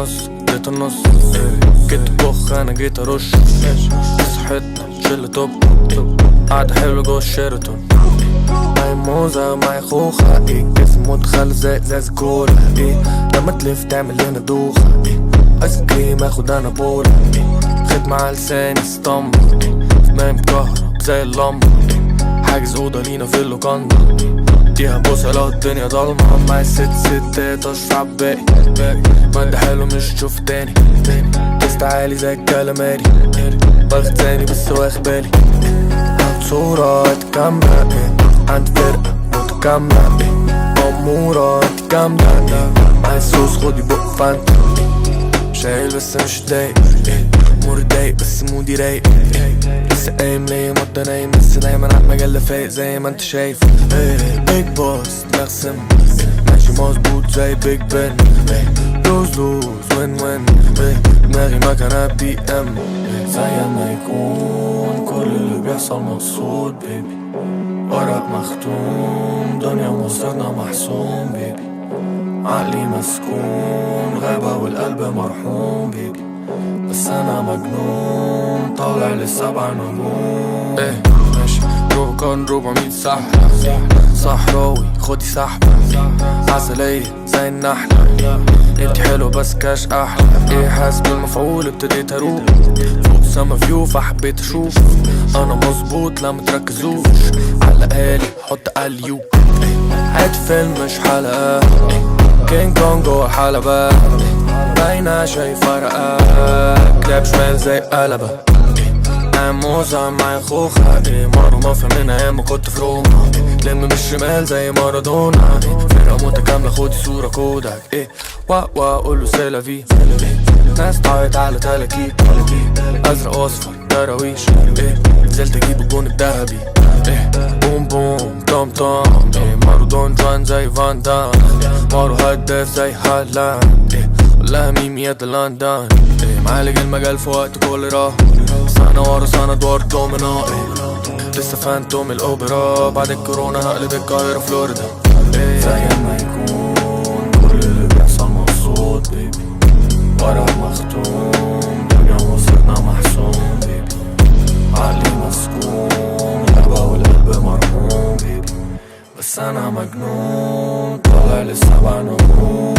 النص اديت النص. جيت بخ انا جيت ارش. صحتنا شلة top، قعدة حلوة جوه الشيراتون. معي موزة معي خوخة، ايه جسم متخلف زي ازاز كولا. ايه لما تلف تعمل لنا دوخة، ايه ايس كريم اخد انا بولا. ايه ختمة على لساني اسطمبة، ايه دماغي مكهرب زي اللمبة. ايه حاجز اوضة لينا في اللوكاندا، اديها بوسة لو الدنيا ضلمة. معي ست ستات اشرب باقي مادة حلو مش تشوف تاني. taste عالي زي الكالاماري، باخد تاني بس واخد بالي. عند صورة كاملة، إيه عند فرقة متكاملة، إيه أمورة انت جامدة، إيه معايا الصوص خدي بق فانتا. إيه شايل بس مش ضايق، إيه موري ضايق بس mood ي رايق. إيه لسه قايم ليا مدة نايم بس دايما على المجلة فايق زي ما انت شايف. إيه big boss دماغ سم، ماشي مظبوط زي بيج بن. إيه lose lose win win، إيه دماغي مكنة بي ام. إيه زي ما يكون كل اللي بيحصل مقصود baby، ورق مختوم دنيا مصيرنا محسوم baby. عقلي مسكون غابة والقلب مرحوم baby، بس انا مجنون طالع للسبع نجوم. ايه ماشي روبيكون 400 سحلة صحراوي خدي سحبة عسلية زي النحلة. انت حلو بس كاش احلى. ايه حاسس بالمفعول ابتديت اروق فوق سما view فحبيت اشوف انا مظبوط. لا متركزوش على قالي حط اليو. عيد فيلم مش حلقة، كينج كونج جوه حلبة باينة شايف فرقة كلاب شمال زي قلبة. موزة معايا خوخة، ايه مارو مافيا من ايام ما كنت في روما. إيه لم بالشمال زي مارادونا. إيه فرقة متكاملة خدي صورة كودك. ايه وا وا قوله c'est la vie. ناس تعيط على تلاكيك ازرق واصفر دراويش. ايه نزلت اجيب الجون الذهبي. ايه بوم بوم طم طم. ايه مارو دون جوان زي فان دام، مارو هداف زي هالاند. ايه ولا ميمي لندن. ايه معالج المجال في وقت كوليرا، سنة ورا سنة دوار دومينو. ايه لسه فانتوم الأوبرا، بعد الكورونا هقلب القاهرة فلوريدا. إيه زي ما يكون كل اللي بيحصل مقصود baby، ورق مختوم دنيا مصيرنا محسوم baby. عقلي مسكون غابة والقلب مرحوم baby، بس انا مجنون طالع للسبع نجوم.